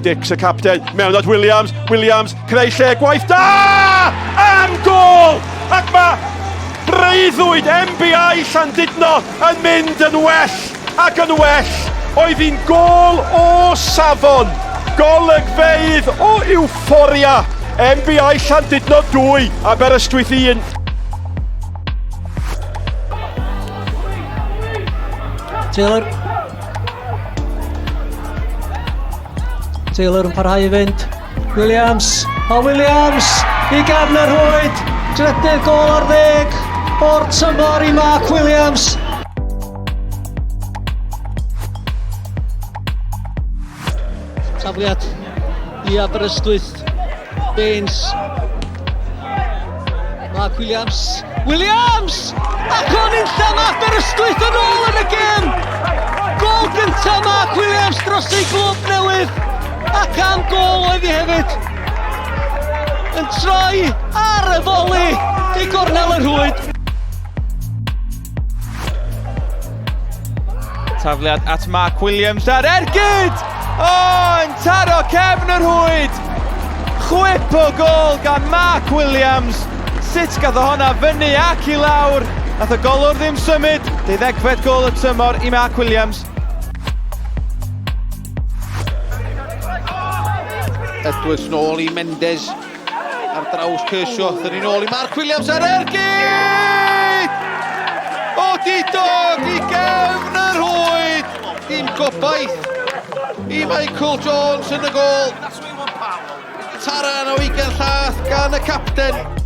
Dix y capten, mewn at Williams, Williams, creu lle, gwaith da! Am gol! Ac mae breuddwyd MBI Llandudno yn mynd yn well ac yn well. Oedd hi'n gol o safon. Golygfeydd o euphoria. MBI Llandudno 2, Aberystwyth 1. Taylor. Taylor yn parhau i fynd. Williams. O Williams i gefn yr rhwyd. Drydydd gol ar ddeg o'r tymor i Mark Williams. Tafliad i Aberystwyth. Baines. Mark Williams. Williams! Ac o'n unlla mae Aberystwyth yn ôl yn y gêm! Gol gyntaf Mark Williams dros ei glwb newydd. Ac am gol oedd hi hefyd. Yn troi ar y foli i gornel y rhwyd. Tafliad at Mark Williams ar ergyd! O, oh, yn taro cefn yr rhwyd! Chwip o gol gan Mark Williams. Sut gath o honna fyny ac i lawr? Nath y golwr ddim symud. Deuddegfed gol y tymor i Mark Williams. Edwards nôl i Mendes. Ar draws Kershaw, dyn ni'n ôl i Mark Williams ar ergyd! O didog i gefn yr rhwyd! Dim gobaith i Michael Jones yn y gol. Taran o ugain llath gan y capten.